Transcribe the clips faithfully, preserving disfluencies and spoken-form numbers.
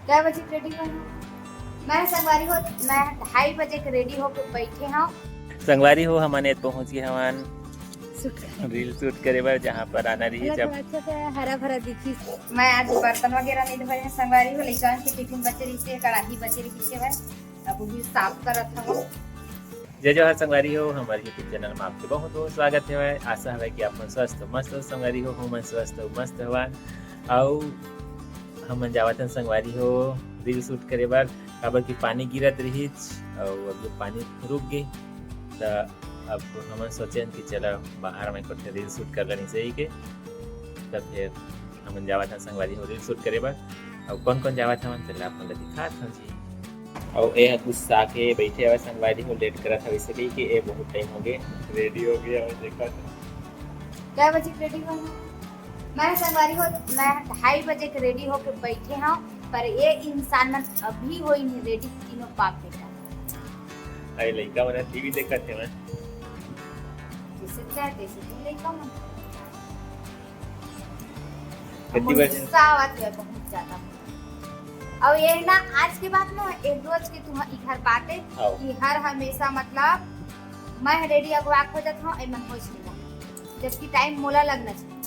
कै बजे के रेडी होना? मैं संगवारी हो, मैं ढाई बजे के रेडी होके बैठे हूँ। संगवारी हो, हमन एत पहुँच गए हवन रील शूट करे बर, जहाँ पर आना रही जब। अच्छा से हरा भरा दिखी। मैं आज बर्तन वगैरह नहीं धोए हैं संगवारी हो, लेकिन के टिफिन बचे रही, कढ़ाई बचे रही है, अब वो भी साफ करत हूँ। जय जोहार संगवारी हो, हमारे YouTube चैनल में आपके बहुत बहुत स्वागत है। आशा है कि आप मन स्वस्थ मस्त हो संगवारी हो, हमन स्वस्थ मस्त हवन। अउ हमन जावत हन संगवारी हो रील शूट करे बर, काबर कि पानी गिरत रिहिस अउ अभी पानी रुक गे, त अब हमन सोचेन कि चला बाहर में कुछ रील शूट कर लेनी सही के। त फिर हमन जावत हन संगवारी हो रील शूट करे बर। अउ कौन कौन जावत हवन, चला आप मन ला दिखात हन जी। अउ ए ह गुस्सा के बैठे हवय संगवारी हो, लेट करत हवय, इसलिए कि ए बहुत टाइम हो गए रेडी हो गए हवय, देखत। कै बजे के रेडी होना? मैं संगवारी हो, मैं ढाई बजे के रेडी होके बैठे हूँ, पर ये इंसान मन अभी होई नहीं रेडी, तीनों बाप बेटा। अरे लइका मन टीवी देखत हे मैं। जैसे चाहे तैसे तुम लइका मन। कितनी बजे? गुस्सा आवत है बहुत ज्यादा। और ये ना आज के बाद ना एक रोज के तुम इधर बातें हाँ। कि हर हमेशा मतलब मैं रेडी अगवा हो जाता हूँ, एमन होश नहीं, जबकि टाइम मोला लगना चाहिए।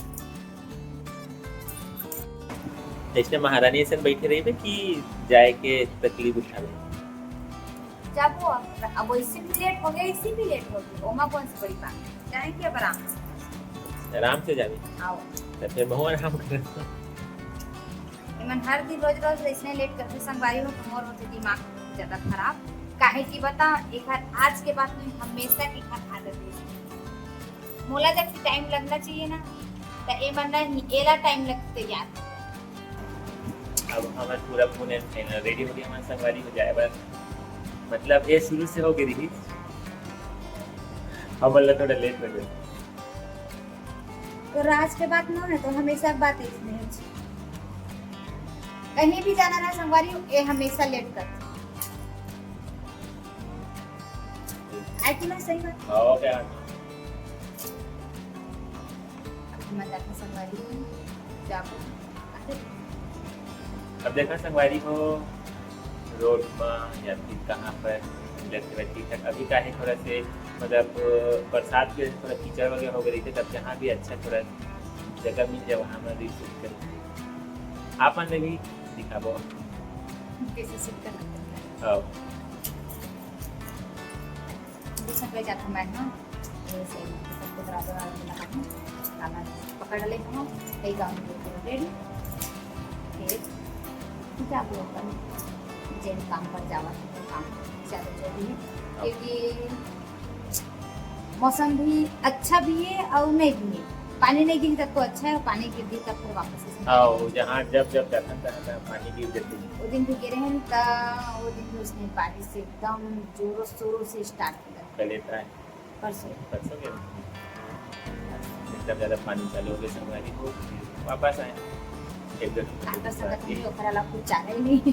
जैसे महारानी ऐसे बैठे रहिबे कि जाए के तकलीफ उठावे। जब वो अब वैसे भी लेट हो गया, इसी भी लेट हो गया, ओमा कौन सी बड़ी बात है? जाएंगे अब आराम से। आराम से जावे। आओ। तो फिर बहुत आराम कर। एमन हर दिन रोज रोज इसने लेट करते संगवारी हो, तो मोर होते दिमाग ज्यादा खराब। काहे की बता, एक बार आज के बाद में हमेशा की हर आदत है। मोला जब टाइम लगना चाहिए ना, तो एमन नहीं, एला टाइम लगते यार। अब हमर पूरा पूरे रेडी हो गया, हमर संगवारी हो जाए बस। मतलब ये शुरू से हो गई रही, हमन ला थोड़ा लेट हो गया। तो राज के बात ना है, तो हमेशा बात है इसमें। कहीं भी जाना ना संगवारी, ये हमेशा लेट करते। आई कि मैं सही बात? हाँ, क्या? अब मैं जाके संगवारी हूँ, जाको। अब देखा संगवारी हो, रोड में या फिर कहाँ पर मिलत के ठीक ठाक। अभी का है थोड़ा से मतलब बरसात के थोड़ा कीचड़ वगैरह हो गई रही, तब जहाँ भी अच्छा थोड़ा जगह मिल जाए वहाँ में रील शूट कर। आप मन भी दिखाबो। कैसे शूट करना पड़ता है। हाँ। दूसरा पे जाता मैं ना, ये सही, सबको बराबर बराबर लगा दूँ। ताला पकड़ ले हम, कई काम को रेडी। फिर क्या बोलता हूँ, जेन काम पर जावा, तो काम चलो जो भी है, क्योंकि मौसम भी अच्छा भी है और नहीं भी है। पानी नहीं गिरी तब तो अच्छा है, और पानी गिर दी तब फिर वापस से हाँ, वो जहाँ जब जब जाथन तहाँ तहाँ पानी गिर जाती है। वो दिन भी गिरे हैं तो वो दिन भी उसने बारिश से एकदम जोरों शोरों से स्टार्ट किया। कल ये था। परसों। परसों के एकदम ज़्यादा पानी चालू हो गया, संगवारी हो, वापस आए। एक दो घंटे आता बाद सकत नहीं, ओकरा ला कुछ चाहे ही नहीं।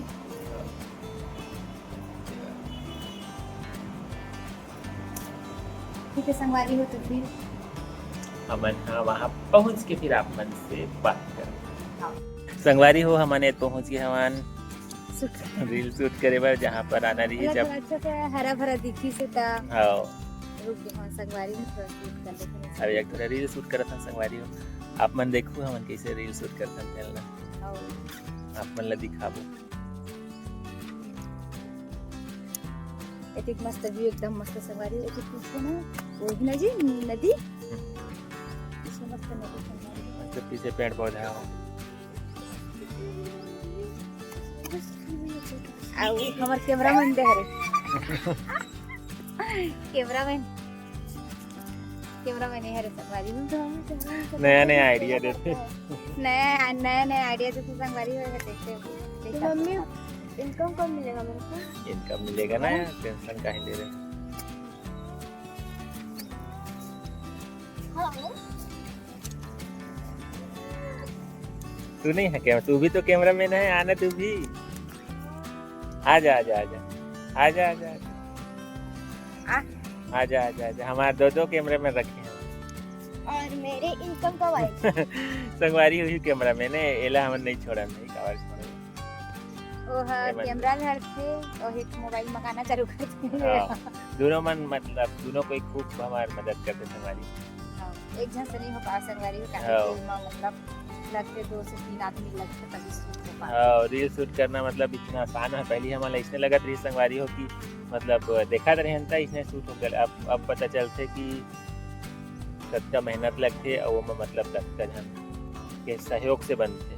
ठीक है संगवारी हो, तो फिर हमन हाँ वहाँ पहुँच के फिर आप मन से बात करब। हाँ। संगवारी हो, हमन एत पहुँच गए हवन शूट करे। रील शूट करे बर, जहाँ पर आना रही मतलब जब। अच्छा से हरा भरा दिखी से ता। हाँ। रुक गए हवन संगवारी हो, थोड़ा शूट कर लेते हैं। अभी एक थोड़ा रील शूट करत हन संगवारी हो, आप मन देखो हमन कैसे रील शूट करत हन तेन ला। हाँ। आप मन ला दिखाबो। एतिक मस्त व्यू, एकदम मस्त संगवारी। एतिक पीछे ना, वही ना जी, नदी। पीछे मस्त नदी संगवारी। मस्त पीछे पेड़ पौधा हो। अउ हमर कैमरामैन दे हरे। कैमरामैन, कैमरामैन ये हरे संगवारी। नया नया आइडिया देते। नया, नया नया आइडिया देते संगवारी हो, देखते हो। तो मम्मी, इनकम कब मिलेगा मेरे को? इनकम मिलेगा ना यार, टेंशन काहे ले रहे? तू नहीं है क्या? तू भी तो कैमरामैन है, आना तू भी। आजा, आजा, आजा। आजा, आजा, आजा। आ? आजा, आजा, आजा। हमारे दो दो कैमरामैन रखे हैं। और मेरे इनकम कब आएगी? संगवारी हुई कैमरामैन है, एला हमन नहीं छोड़ा, नहीं कावर छोड़ा। वो ह एमन। कैमरा लड़थे और एक मोबाइल मंगाना चालू कर देथे। हाँ, दोनों मन, मतलब, दोनों कोई खूब हमार मदद करथे संगवारी। हाँ, एक झन से नहीं हो पाए संगवारी हो, काहे हाँ। कि एमा, मतलब, लगथे दो से तीन आदमी लगथे तभी शूट हो पाए। हाँ, रील शूट करना, मतलब, इतना आसान है। पहली हमन ला इसने लगत रही संगवारी हो कि, मतलब, देखत रहे हन त इसने शूट हो गल। अब, अब पता चलथे कि कतका मेहनत लगथे अउ ओमा, मतलब, कतका झन के सहयोग से बनथे।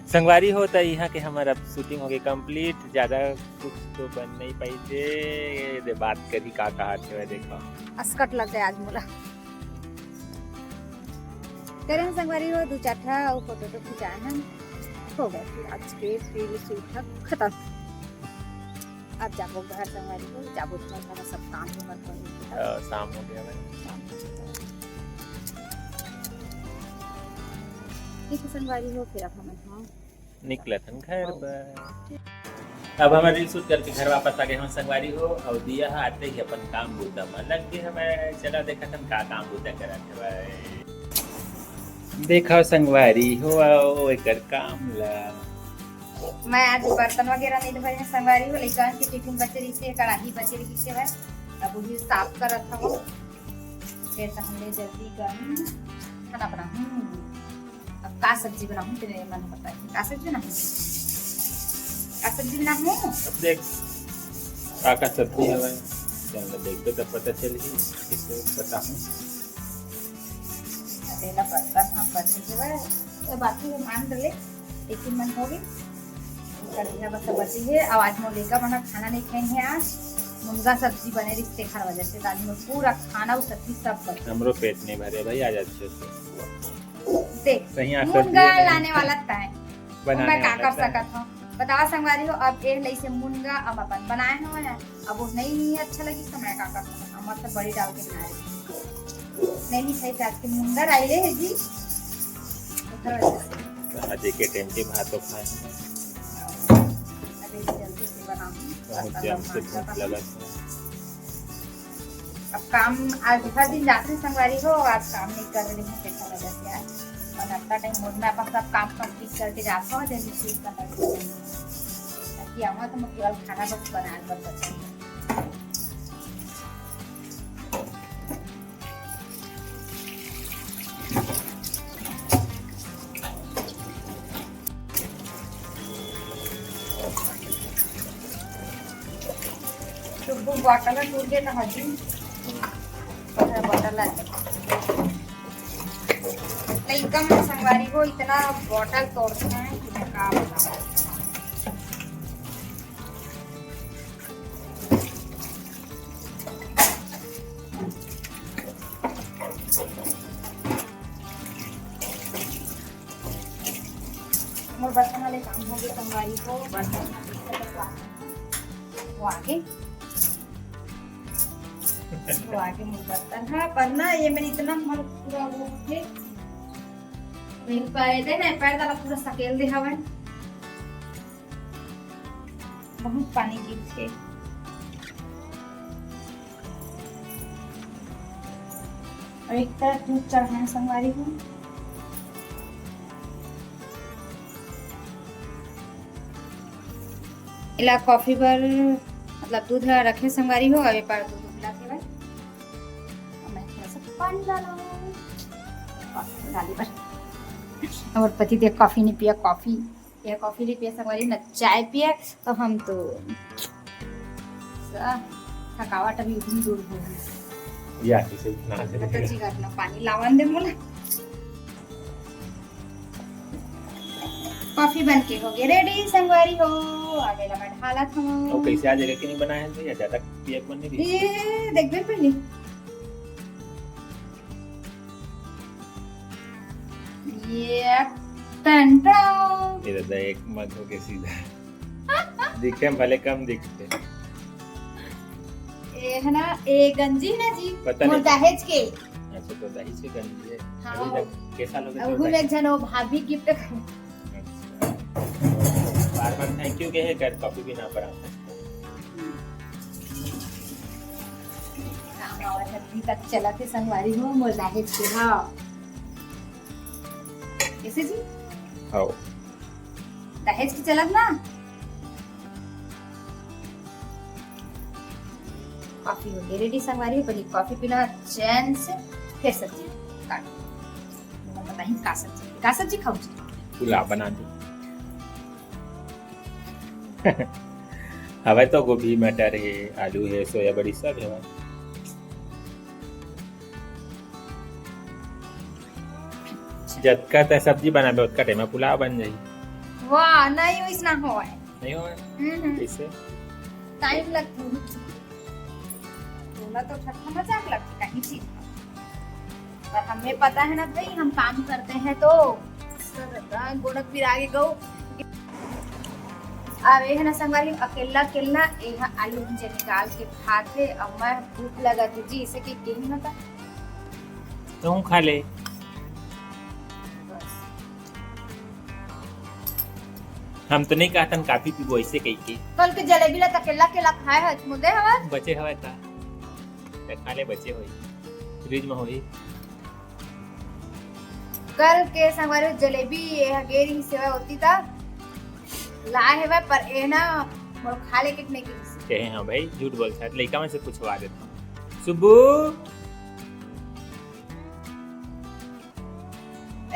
संगवारी हो, त इहाँ के हमर अब शूटिंग हो गई कंप्लीट। ज्यादा कुछ तो बन नहीं पाई थे, दे बात करी का कहा थे, वह देखो। असकट लग गया आज मोला। करें संगवारी हो, दू चार ठा अउ फोटो तो खिंचाए हन, हो गए फिर आज के फिर शूट ह खत्म। अब जाबो घर संगवारी हो, जाबो तो घर सब काम हो, घर पर ही। हाँ, शाम हो गया भाई। शाम हो गया। ठीक है संगवारी हो, फिर अब हम, हाँ। निकलत हन घर बर। अब हमर रील शूट करके घर वापस आ गए हम संगवारी हो, अउ दिया ह आते ही अपन काम बूता म लग गए हवय। चला देखत हन का काम बूता करत हवय। देखो संगवारी हो, अउ एकर काम ला। मैं आज बर्तन वगैरह नहीं धोए हन संगवारी हो, लइका के टिफिन बचे रहिसे, कढ़ाई बचे रहिसे हवय, अब वही साफ करत हवं। फिर तो हमने जल्दी गरम खाना बनाहूँ। अब का सब्जी बनाहूँ, तेरे मन पता है का सब्जी बनाहूँ, का सब्जी बनाहूँ? अब देख, का का सब्जी हवय, चल, देखबे तब पता चलही, किसे पता हूँ। अकेला पत्ता हम बचे हवय, तो बाकी वो मान डले, एक ही मन होगे। कढ़ैया बस बची है। अब आज मोर लइका मन खाना नहीं खाइन हे आज, मुनगा सब्जी बने रहिस, तेखर वजह से आज मोर पूरा खाना अउ सब्जी सब बचे। हमरो पेट नहीं भरे भाई, आज अच्छे से। देख, सही आंसर मुनगा दिए नहीं। लाने वाला तय। बनाने मैं का वाला कर तय। सकत हूँ? बताओ संगवारी हो, अब ए लइसे मुनगा अब अपन बनाए हवय, अब वो नहीं अच्छा लगिस तो मैं का कर सकत हूँ? मस्त बड़ी डाल के बना रही। नहीं, नहीं, सही से आज के मुनगा राई ले है जी। ओकर वजह से। आज एक टाइम के भात तो खाए हैं। अरे जल्दी से बनाऊँ। बहुत जल्द से भूख लगा। अब काम आज हर दिन जाते संगवारी हो, आज काम नहीं कर रही हूँ, कैसा लगा क्या? मन अतना टाइम मोर में अपन सब काम कंप्लीट करके जाता हूँ, जैसे चीज का ताकि आऊँ तो मैं केवल खाना बस बनाए बर बचा। तो वो बॉटल में टूट गया था हजी। बॉटल है। लइका मन संगवारी हो इतना बॉटल तोड़ते हैं कि मैं का बताऊं। मोर बर्तन वाले काम हो गए, संगवारी हो बर्तन वो आगे, वो आगे मोर बर्तन है, पर ना ये मेर इतना मन पूरा वो होथे, नहीं पैर दे ना, पैर डाला पूरा सकेल दे हवन। बहुत पानी गिरथे। और एक तरफ दूध चढ़ाए संगवारी हूँ। एला कॉफी बर, मतलब दूध ला रखे संगवारी हो, अभी पर दूध उबला थे भाई। अब मैं थोड़ा सा पानी डाला हूँ कॉफी डाले बर। और पति देव कॉफी नहीं पिया, कॉफी या कॉफी नहीं पिया संगवारी, ना चाय पिया, तो हम तो सा-, थकावट अभी उतनी दूर हो गई। या किसे उठना है। तो जी करना पानी लावन दे मोला। कॉफी बन के हो गए रेडी संगवारी हो। आगे ला मैं ढालत हूँ। और कैसे आज लेके नहीं बनाया है या ज्यादा पिया कौन नहीं? ये देखबे पहले। ये टन टन। ये दादा एक मग हो गए सीधा। दिखे भले कम दिखते। ए है ना, ए गंजी ना जी, पता नहीं। दहेज के। अच्छा। तो दहेज के गंदी है। हाँ। अभी तक कैसा लोग अब हम एक जन वो भाभी गिफ्ट कर। अच्छा। बार बार थैंक यू कहे कर, कॉफी भी ना पड़ा। काम आवत है, अभी तक चलत है संगवारी हो, मोर दहेज के, हाँ। कैसे जी? हाँ। दहेज के चलत ना? कॉफी हो गई रेडी संगवारी, पहले कॉफी पीना चैन से, फिर सब्जी काट। मतलब पता ही का सब्जी, का सब्जी खाऊ जी? पुलाव बना दे। हवे तो गोभी, मटर है, आलू है, सोया बड़ी सब है। जतका तै सब्जी बनाबे, ओतका टाइम में पुलाव बन जाही। वाह, नहीं, वैसना होय। नहीं होय? हम्म। कैसे? टाइम लगता है। तोला तो ठट्ठा मजाक लगती कहीं चीज। पर हमें पता है ना भाई, हम काम करते हैं तो सदा गोड़क पिरागे गऊ। अब ये है ना संगवारी, अकेला अकेला ये है आलू भुजिया निकाल के खात है, और मैं भूख लगा थी जी, इसे कि गेहूं ना था। तो हूँ खा ले। बस। हम तो नहीं कहतन काफी पीबो ऐसे कही के। कल के जलेबी ला अकेला अकेला खाए है, मुदे हवा। बचे हवा था। ते खा ले, बचे होई। फ्रिज में होई। कल के संगवारी जलेबी ये ह गे रही सेवा होती ता लाए हेवय, पर ए ना मोर खा ले कितने की कहे। हाँ भाई, झूठ बोल, शायद लइका में से पूछवा देता हूँ। सुब्बू,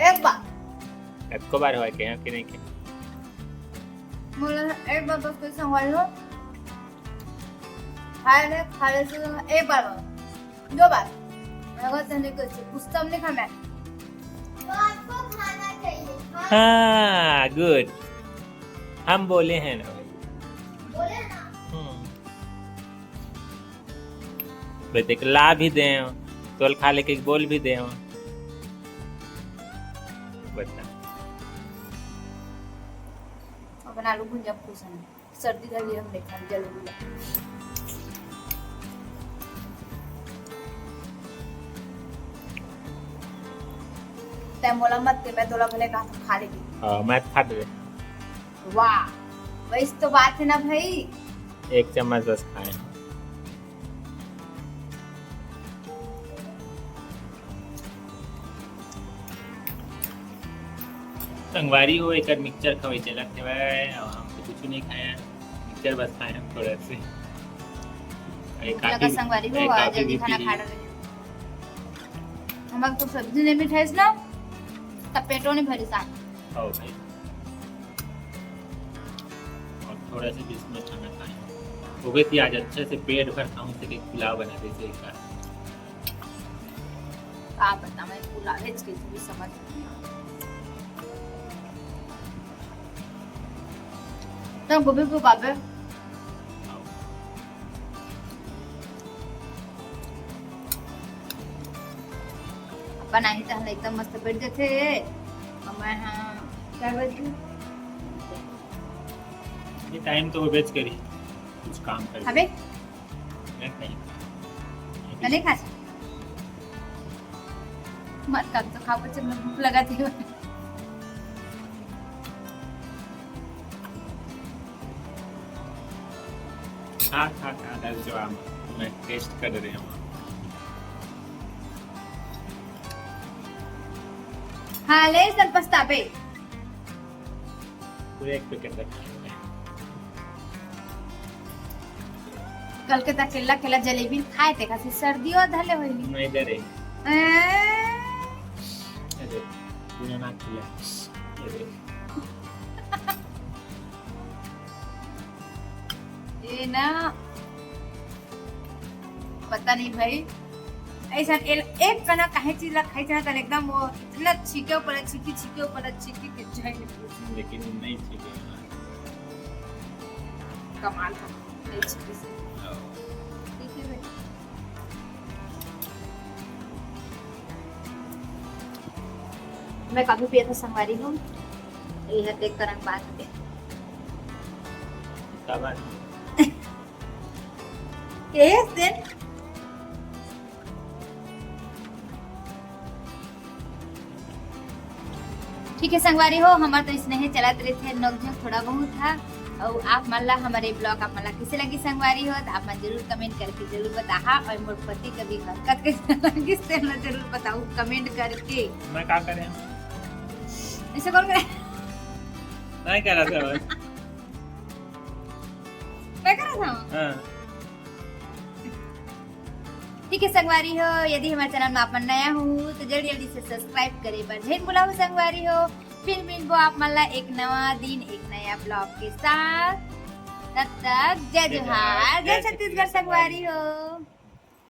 एक बार। कतको बार होय के, हाँ कि नहीं के? मोला एक बार बस कोई संगवारी हो। खा ले, खा ले से एक बार बस। दो बार। अगर तने कुछ, कुछ तो हमने खाना है। तो आपको खाना चाहिए। हाँ। हाँ, गुड। हम बोले हैं ना भाई। बोले ना। हम्म। भाई देख, ला भी दे, तोल खा लेके बोल भी दे। बता। अपन आलू भुंजा खुश है। सर्दी धरी हम देखा जल्दी। तै मोला मत दे, मैं तोला भले कहा तो खा लेगी। हाँ, मैं खा दे। वाह, वही तो बात है ना भाई। एक चम्मच बस खाए। संगवारी हो, एकर मिक्सचर खवई चलत हेवय, अउ हम तो कुछ नहीं खाए, मिक्सचर बस खाए हम थोड़ा से। ए, भूख लगा काफी, संगवारी हो, ए, आज काफी जल्दी भी खाना पी खा ली। डाले। हमर तो सब्जी नहीं मिठाइस ना, तब पेटो नहीं भरी सा। खाओ भाई। और थोड़ा सा भी इसमें खाना खाए। वो भी थी आज अच्छे से पेट भर खाऊं, से एक पुलाव बना दे से एक बार। का पता मैं पुलाव है, इसके भी समझ नहीं आ। तो गोभी को बाबे। अपन आही त हम एकदम मस्त बैठ जाथे। और मैं, हाँ, क्या बैठ गई? ये टाइम तो बेच करी, कुछ काम कर। अबे। मैं नहीं। मैं नहीं खा सकती। मत कर तो खा, बच्चे में भूख लगा थी। खा, खा, खा, डर जो आम, मैं टेस्ट कर रहे हूँ। हाँ, ले, सर पछतावे। पूरे एक पैकेट रखा है। कल के तक केला, केला जलेबी खाए थे, खासी सर्दी और धले होई। नहीं दे रहे। ए? ये देख, बिना नाक खुले। ये देख। ये ना, पता नहीं भाई, ऐसा एल-, एक कना काहे चीज ला खाई चाहता है, एकदम वो इतना छीके ऊपर छीकी, छीके ऊपर छीकी के जाए। लेकिन नहीं छीके। कमाल का, नहीं छीकी से। हाँ। ठीक है भाई। मैं काफी पिया था संगवारी हूँ, ये है देख कर बात पे। क्या बात? Yes, then. ठीक है संगवारी हो, हमर तो इसने ही चलत रहिथे नोकझोंक थोड़ा बहुत हा। अउ आप मन ला हमर ये vlog आप मन ला किसे लगी संगवारी हो, तो आप मन जरूर comment करके जरूर बताहा। अउ मोर पति कभी हरकत के लगिस ते ला जरूर बताहू comment करके। मैं का करे? ऐसे कौन करे? नहीं कह रहा था भाई। मैं करा था। हाँ। ठीक है संगवारी हो, यदि हमर channel में आप मन नया हो तो जल्दी जल्दी से subscribe करे बर झन भुलाहू संगवारी हो। फिर मिलबो आप मन ला एक नवा दिन एक नया vlog के साथ। तब तक जय जोहार, जय छत्तीसगढ़ संगवारी हो।